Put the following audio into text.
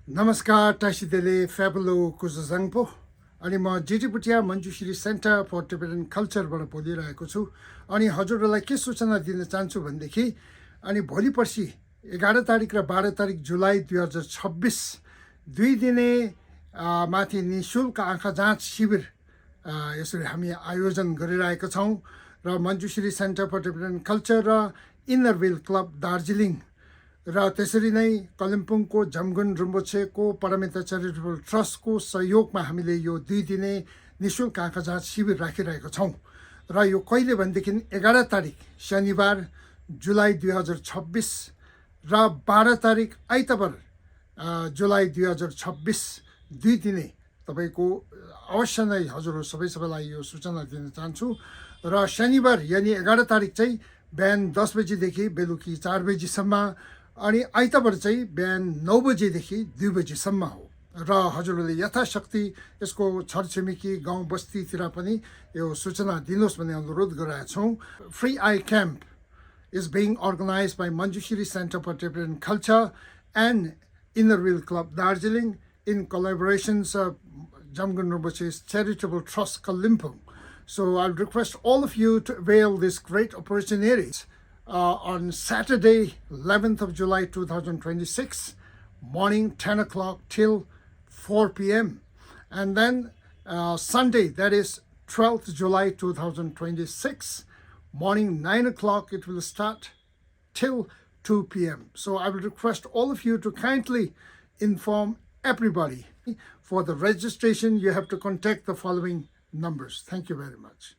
नमस्कार टाइसिदेले फ्याबुलो कुजजाङपो अनि म जिटिपुटिया मञ्जुश्री सेन्टर फर टिबेटन कल्चरबाट बोलिरहेको छु अनि हजुरहरूलाई के सूचना दिन चाहन्छु भनेदेखि अनि भोलि पर्सि 11 तारिक र 12 तारिक जुलाई 2026 दुई दिने माथि निशुल्क आँखा जाँच शिविर यसरी हामी आयोजन गरिरहेका छौँ र Manjushree centre for Tibetan culture र इनर व्हिल क्लब दार्जिलिङ र त्यसरी नै कालिम्पोङको जमगुन रिम्पोछेको परमिता चैरिटेबल ट्रस्टको सहयोगमा हामीले यो दुई दिने निशुल्क आँखा जाँच शिविर राखिरहेका छौँ र यो कहिले भनेदेखि 11 तारिक शनिबार जुलाई 2026 र 12 तारिक आइतबार जुलाई 2026 दुई दिने तपाईँको अवश्य नै हजुरहरू सबैलाई यो सूचना दिन चाहन्छु र शनिबार यानि 11 तारिक चाहिँ बिहान 10 बजीदेखि बेलुकी 4 बजीसम्म अनि आइतबार चाहिँ बिहान 9 बजेदेखि 2 बजीसम्म हो र हजुरहरूले यथाशक्ति यसको छरछिमेकी गाउँ बस्तीतिर पनि यो सूचना दिनुहोस् भन्ने अनुरोध गरेका छौँ free I camp is being organized by Manjushree Center for Tibetan Culture and Inner Wheel Club Darjeeling in collaborations of Jamgun Rinpoche's Charitable Trust Kalimpong. So I'll request all of you to avail this great opportunity on Saturday, 11th of July 2026, morning 10 o'clock till 4 p.m. And then Sunday, that is 12th July 2026, morning 9 o'clock it will start till 2 p.m. So I will request all of you to kindly inform everybody. For the registration, you have to contact the following numbers. Thank you very much.